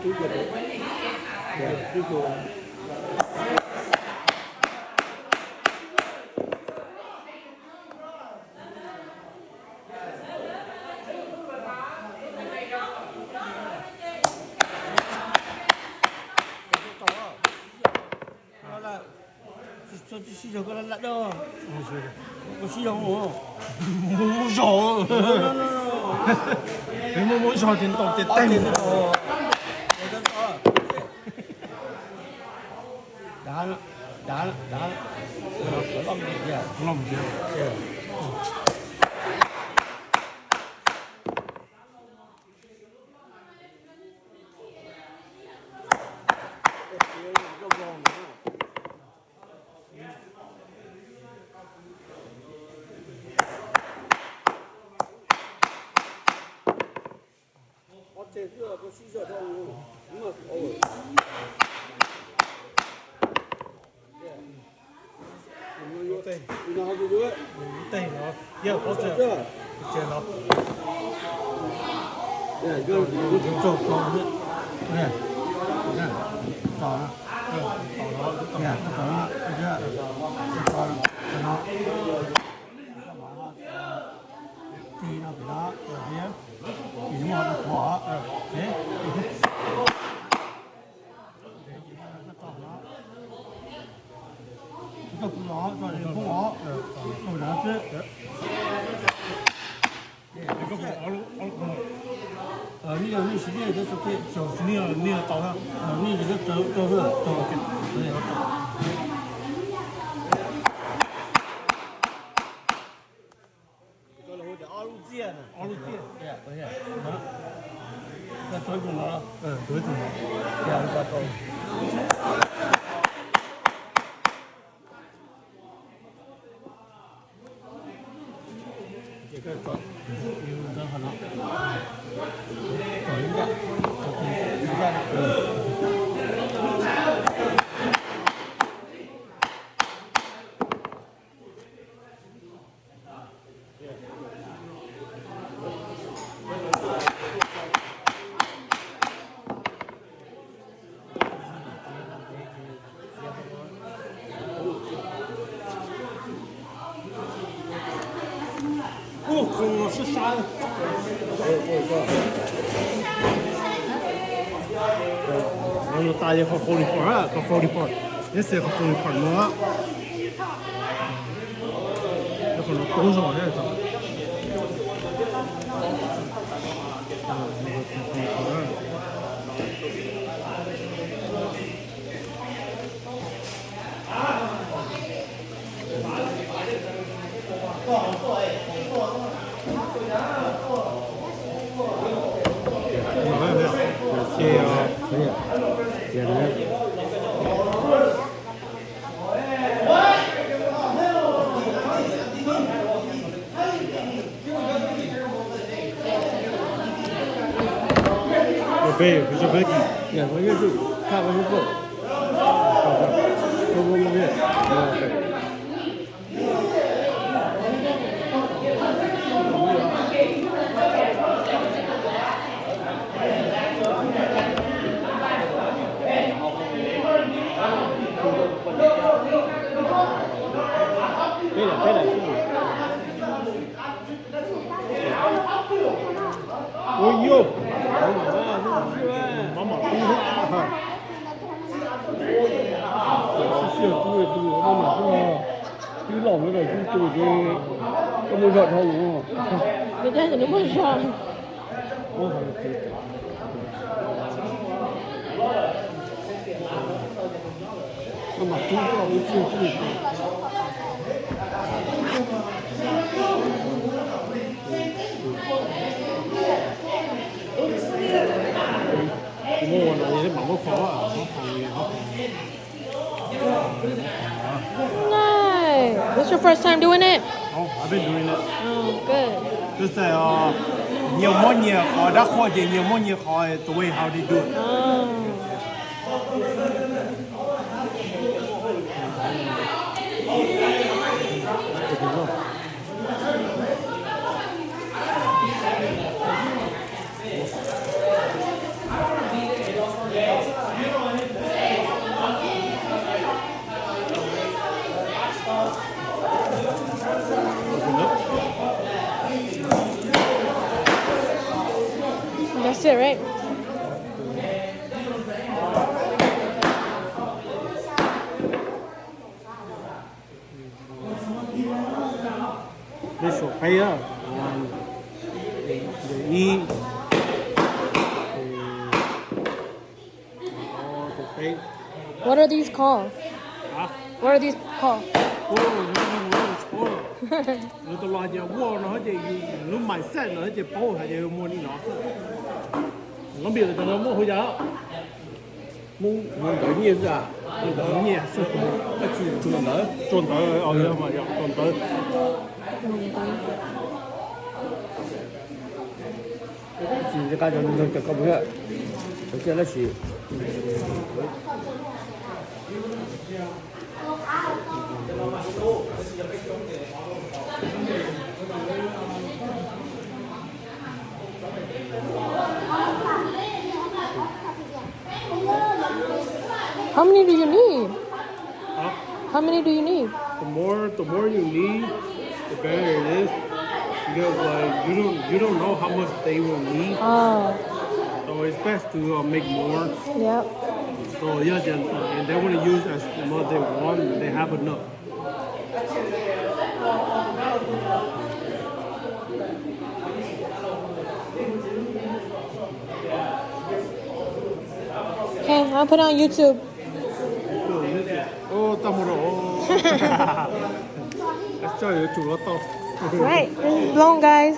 Tsis sib zog koj laj laj dab. Koj sib zog mus. Muaj muaj zog. Muaj muaj zog ces ntaus ces teg. Dav, dav, dav. Loj mus tiag. Lub teg no, yawg, pov tseg, pov tseg no. Ob lub tiaj. Ua, no tas li qhov Foley Park, qhov Foley Park. Yeej xav qhov Foley Park no. Qhov no tau zog thiab. Ua yog, maj mam tub, sib sib tub, tub maj mam tub, twb laus lawm, tub tub ces koj muaj zog dhau. Nws tias nws muaj zog. Maj mam tub, tub, tub, tub. Muaj no, muab qhov, muab qhov. No, this your first time doing it? Oh, I've been doing it. Oh, good. Just that, uh, nyias muab nyias qhov dab qhuas ces nyias muab nyias qhov, the way how they do it. Oh. Good, right? Peb suam peb, ib, ob, peb. What are these called? What are these called? Yus tau los ces ua no ces yus lub mindset no ces paub hais tias yus muag li no xwb. Lub npias no muaj hu yam Hmoob muag ntawv nyiaj xwb, ntawv nyiaj xwb, tsis tsuas ntawv, tsuas ntawv, tsuas ntawv. Tsis nco qab cov nug cov koj mus, cov tiaj lab sis. How many do you need? Huh? How many do you need? The more, the more you need, the better it is. Because like you don't, you don't know how much they will need. Oh. So it's best to uh, make more. Yep. So yeah, then, and they want to use as much they want, they have enough. Okay, I'll put it on YouTube. Ub, tau mus rau. Tso yuav tsum los tau. Right, this is blown, guys.